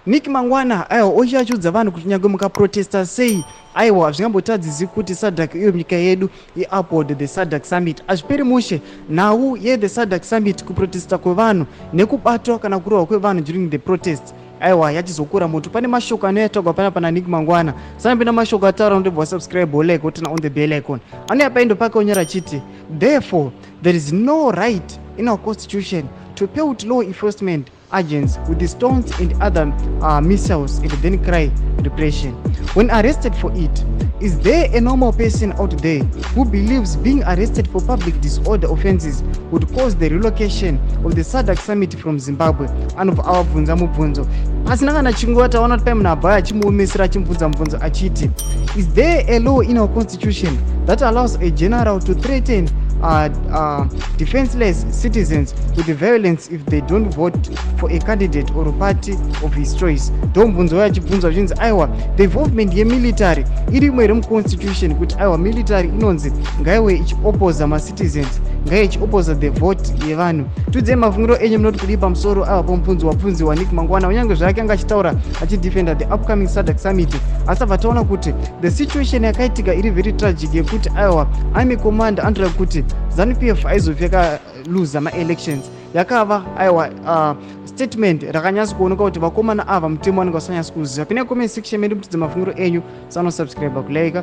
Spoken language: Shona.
Nick Mangwana aiwa ochiachiudza vanhu kuti nyange mukaprotesta sei, aiwa hazvingambotadzisi kuti SADC iyo nyika yedu iuphold the SADC summit. Hazviperi mushe nhau yethe SADC summit, kuprotesta kwevanhu nekubatwa kana kurohwa kwevanhu during the protest, aiwa yachizokura moto. Pane mashoko anoyatagwa pana pana Nick Mangwana. Sanapinda mashoko ataura, unotobva wasubscribe, wolike, woturn on the bell icon. Anouya paindo pake onyora achiti, "Therefore, there is no right in our constitution to pelt law enforcement agents with the stones and other missiles and then cry repression when arrested for it. Is there a normal person out there who believes being arrested for public disorder offenses would cause the relocation of the SADC summit from Zimbabwe?" Anobva avabvunza mubvunzo pasina kana chinguva. Taona kuti pai munhu abva achimuomesera, achimubvunza mubvunzo achiti, "Is there a law in our constitution that allows a general to threaten defenseless citizens with violence if they don't vote for a candidate or party of his choice?" Ndomubvunzo wayo achibvunzwa zvichinzi, aiwa, the involvement yemilitary irimo here muconstitution, kuti aiwa, military inonzi ngaiwe ichiopposa macitizens, ngaive ichiopposa the vote yevanhu? Tiudzei mafungiro enyu, munoti kudii pamusoro aiwa pamubvunzo wabvunziwa Nick Mangwana? Kunyange zvake anga achitaura achidefenda the upcoming SADC summit, asi abva taona kuti the situation yakaitika iri very tragic, yekuti aiwa, army commander anotaura kuti ZANU PF haizofi yakaluza maelections. Yakava aiwa statement rakanyatsa kuoneka kuti vakomana ava mutemo vanenge vasanyatsa kuziva. Pine comment section medu, mutidze mafungiro enyu. Sanosubscribe, kulike.